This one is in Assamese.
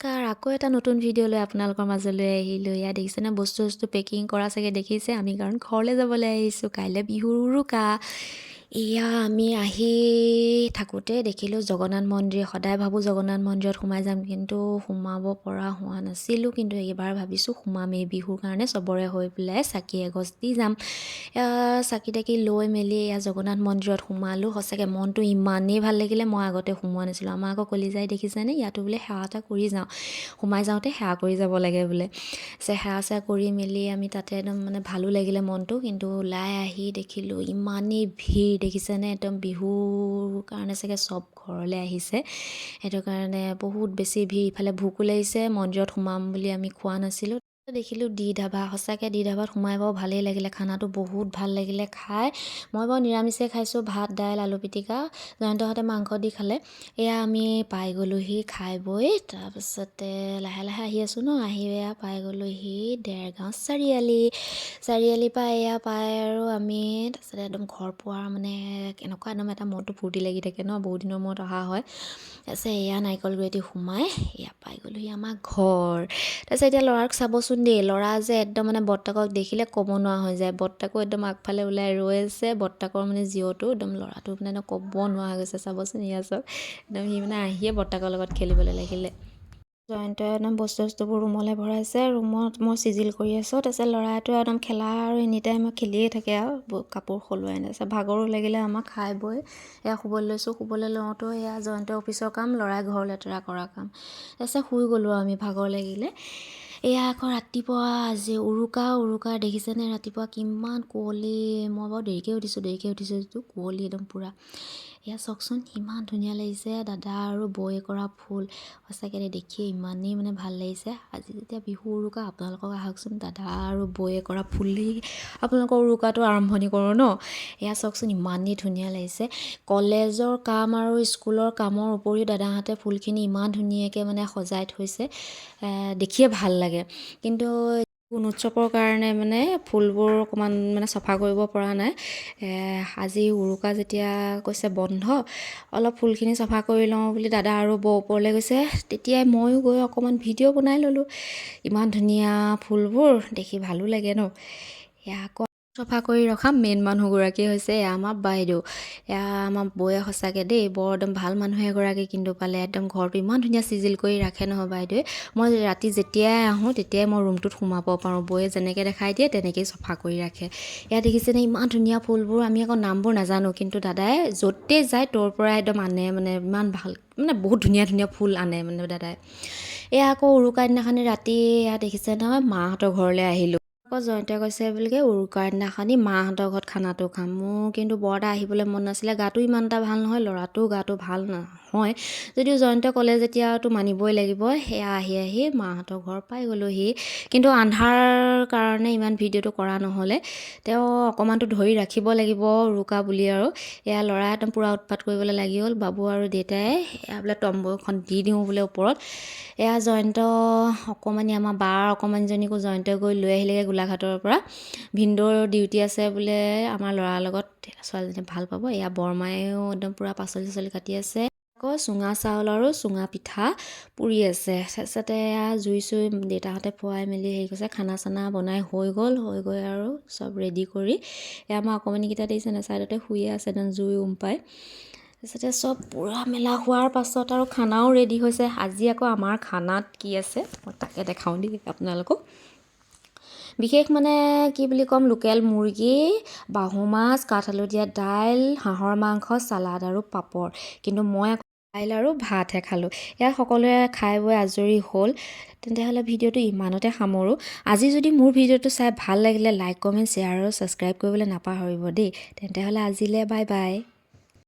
নমস্কাৰ, আকৌ এটা নতুন ভিডিঅ' লৈ আপোনালোকৰ মাজলৈ আহিলোঁ। ইয়াত দেখিছেনে, বস্তু চস্তু পেকিং কৰা চাগে দেখিছে। আমি কাৰণ ঘৰলৈ যাবলৈ আহিছোঁ। কাইলৈ বিহুৰ উৰুকা। এয়া আমি আহি থাকোঁতে দেখিলোঁ জগন্নাথ মন্দিৰ। সদায় ভাবোঁ জগন্নাথ মন্দিৰত সোমাই যাম, কিন্তু সোমাব পৰা হোৱা নাছিলোঁ। কিন্তু এইবাৰ ভাবিছোঁ সোমামেই, বিহুৰ কাৰণে চবৰে হৈ পেলাই চাকি এগছ দি যাম। এয়া চাকি তাকি লৈ মেলি এয়া জগন্নাথ মন্দিৰত সোমালোঁ। সঁচাকৈ মনটো ইমানেই ভাল লাগিলে। মই আগতে সোমোৱা নাছিলোঁ। আমাৰ আকৌ কলিজাই, দেখিছেনে, ইয়াতো বোলে সেৱা এটা কৰি যাওঁ, সোমাই যাওঁতে সেৱা কৰি যাব লাগে বোলে। তাৰপিছত সেৱা চেৱা কৰি মেলি আমি তাতে একদম মানে ভালো লাগিলে মনটো। কিন্তু ওলাই আহি দেখিলোঁ ইমানেই ভিৰ, দেখিছেনে, একদম বিহুৰ কাৰণে চাগে চব ঘৰলৈ আহিছে, সেইটো কাৰণে বহুত বেছি ভিৰ। ইফালে ভোকো লাগিছে, মন্দিৰত সোমাম বুলি আমি খোৱা নাছিলোঁ। দেখিলোঁ দি ধাবা। সঁচাকৈ দি ধাবাত সোমাই বাৰু ভালেই লাগিলে, খানাটো বহুত ভাল লাগিলে খাই। মই বাৰু নিৰামিষে খাইছোঁ, ভাত, দাইল, আলু পিটিকা। জয়ন্তহঁতে মাংস দি খালে। এয়া আমি পাই গ'লোহি খাই বৈ। তাৰপিছতে লাহে লাহে আহি আছোঁ ন, আহি এয়া পাই গ'লোহি দেৰগাঁও চাৰিআলি। চাৰিআলিৰ পৰা এয়া পাই আৰু আমি তাৰপিছতে একদম ঘৰ পোৱাৰ মানে কেনেকুৱা একদম এটা মনটো ফূৰ্তি লাগি থাকে ন, বহুত দিনৰ মূৰত অহা হয়। তাৰপিছত এয়া নাৰিকল গুৰিয়েদি সোমাই এয়া পাই গ'লোহি আমাৰ ঘৰ। তাৰপিছত এতিয়া ল'ৰাক চাবচোন দেই, ল'ৰা যে একদম মানে বৰ্তাকক দেখিলে ক'ব নোৱাৰা হৈ যায়। বৰ্তাকো একদম আগফালে ওলাই ৰৈ আছে। বৰ্তাকৰ মানে জীয়ৰটো একদম ল'ৰাটো মানে একদম ক'ব নোৱাৰা হৈ গৈছে। চাবচোন, এয়া চাওক, একদম সি মানে আহিয়ে বৰ্তাকৰ লগত খেলিবলৈ লাগিলে। জয়ন্তই একদম বস্তু চস্তুবোৰ ৰুমলৈ ভৰাইছে, ৰুমত মই চিজিল কৰি আছোঁ। তাৰপিছত ল'ৰাটোৱে একদম খেলা আৰু এনি টাইম খেলিয়ে থাকে আৰু কাপোৰ সলোৱাই নাই। তাৰপিছত ভাগৰো লাগিলে আমাক, খাই বৈ এয়া শুবলৈ লৈছোঁ। শুবলৈ লওঁতেও এয়া জয়ন্ত অফিচৰ কাম, ল'ৰাই ঘৰ লেতেৰা কৰা কাম। তাৰপিছত শুই গ'লোঁ আমি, ভাগৰ লাগিলে। এয়া আকৌ ৰাতিপুৱা আজি উৰুকা। উৰুকা দেখিছেনে, ৰাতিপুৱা কিমান কুঁৱলী। মই বাৰু দেৰিকৈ উঠিছোঁ, দেৰিকৈ উঠিছোঁ যদিও কুঁৱলী একদম পূৰা। এয়া চাওকচোন, ইমান ধুনীয়া লাগিছে দাদা আৰু বৌয়ে কৰা ফুল। সঁচাকৈ দেখিয়ে ইমানেই মানে ভাল লাগিছে। আজি যেতিয়া বিহু উৰুকা, আপোনালোকক আহকচোন দাদা আৰু বৌয়ে কৰা ফুলেই আপোনালোকৰ উৰুকাটো আৰম্ভণি কৰোঁ ন। এয়া চাওকচোন, ইমানেই ধুনীয়া লাগিছে। কলেজৰ কাম আৰু স্কুলৰ কামৰ উপৰিও দাদাহঁতে ফুলখিনি ইমান ধুনীয়াকৈ মানে সজাই থৈছে, দেখিয়ে ভাল লাগে। কিন্তু গুণোৎসৱৰ কাৰণে মানে ফুলবোৰ অকণমান মানে চফা কৰিব পৰা নাই। আজি উৰুকা যেতিয়া কৈছে বন্ধ, অলপ ফুলখিনি চফা কৰি লওঁ বুলি দাদা আৰু বৌ ওপৰলৈ গৈছে। তেতিয়াই ময়ো গৈ অকণমান ভিডিঅ' বনাই ল'লোঁ। ইমান ধুনীয়া ফুলবোৰ দেখি ভালো লাগে ন। এয়া আকৌ চফা কৰি ৰখা মেইন মানুহগৰাকী হৈছে এয়া আমাৰ বাইদেউ। এয়া আমাৰ বৌয়ে সঁচাকৈ দেই বৰ একদম ভাল মানুহ এগৰাকী কিন্তু পালে। একদম ঘৰটো ইমান ধুনীয়া চিজিল কৰি ৰাখে নহয় বাইদেৱে। মই ৰাতি যেতিয়াই আহোঁ, তেতিয়াই মই ৰুমটোত সোমাব পাৰোঁ। বৌয়ে যেনেকৈ দেখাই দিয়ে, তেনেকেই চফা কৰি ৰাখে। এয়া দেখিছেনে, ইমান ধুনীয়া ফুলবোৰ। আমি আকৌ নামবোৰ নাজানো, কিন্তু দাদাই য'তেই যায় ত'ৰ পৰা একদম আনে, মানে ইমান ভাল, মানে বহুত ধুনীয়া ধুনীয়া ফুল আনে মানে দাদাই। এয়া আকৌ উৰুকা দিনাখনি ৰাতি এয়া দেখিছে নহয়, মাহঁতৰ ঘৰলৈ আহিলোঁ। আকৌ জয়ন্তই কৈছে বোলে উৰুকাৰ দিনাখনি মাহঁতৰ ঘৰত খানাটো খাম। মোৰ কিন্তু বৰ এটা আহিবলৈ মন নাছিলে, গাটো ইমান এটা ভাল নহয়, ল'ৰাটোও গাটো ভাল নহয় যদিও জয়ন্তই ক'লে যেতিয়াতো মানিবই লাগিব। সেয়া আহি আহি মাহঁতৰ ঘৰ পাই গ'লোহি। কিন্তু আন্ধাৰ কাৰণে ইমান ভিডিঅ'টো কৰা নহ'লে। তেওঁ অকণমানতো ধৰি ৰাখিব লাগিব উৰুকা বুলি আৰু। এয়া ল'ৰা একদম পূৰা উৎপাত কৰিবলৈ লাগি গ'ল। বাবু আৰু দেউতাই এয়া বোলে তম্বুখন দি দিওঁ বোলে ওপৰত। এয়া জয়ন্ত অকণমানি, আমাৰ বাৰ অকণমানিজনীকো জয়ন্তই গৈ লৈ আহিলেগৈ গোলাঘাটৰ পৰা। ভিনদেউৰ ডিউটি আছে বোলে, আমাৰ ল'ৰাৰ লগত ছোৱালীজনী ভাল পাব। এয়া বৰমায়েও একদম পূৰা পাচলি চাচলি কাটি আছে, আকৌ চুঙা চাউল আৰু চুঙা পিঠা পুৰি আছে। তাৰপিছতে এয়া জুই চুই দেউতাহঁতে ফুৱাই মেলি হেৰি কৰিছে। খানা চানা বনাই হৈ গ'ল। হৈ গৈ আৰু চব ৰেডি কৰি এয়া আমাৰ অকণমানিকেইটা দেখিছেনে, ছাইডতে শুইয়ে আছে একদম জুই উম পাই। তাৰপিছতে চব পূৰা মেলা হোৱাৰ পাছত আৰু খানাও ৰেডি হৈছে। আজি আকৌ আমাৰ খানাত কি আছে, মই তাকে দেখাওঁ দেই আপোনালোকক। বিশেষ মানে কি বুলি ক'ম, লোকেল মুৰ্গী, বাহু মাছ, কাঠ আলু দিয়া দাইল, হাঁহৰ মাংস, চালাড আৰু পাপৰ। কিন্তু মই আকৌ দাইল আৰু ভাতহে খালোঁ। ইয়াত সকলোৱে খাই বৈ আজৰি হ'ল। তেন্তে হ'লে ভিডিঅ'টো ইমানতে সামৰোঁ। আজি যদি মোৰ ভিডিঅ'টো চাই ভাল লাগিলে, লাইক, কমেণ্ট, শ্বেয়াৰ আৰু ছাবস্ক্ৰাইব কৰিবলৈ নাপাহৰিব দেই। তেন্তে হ'লে আজিলৈ বাই বাই।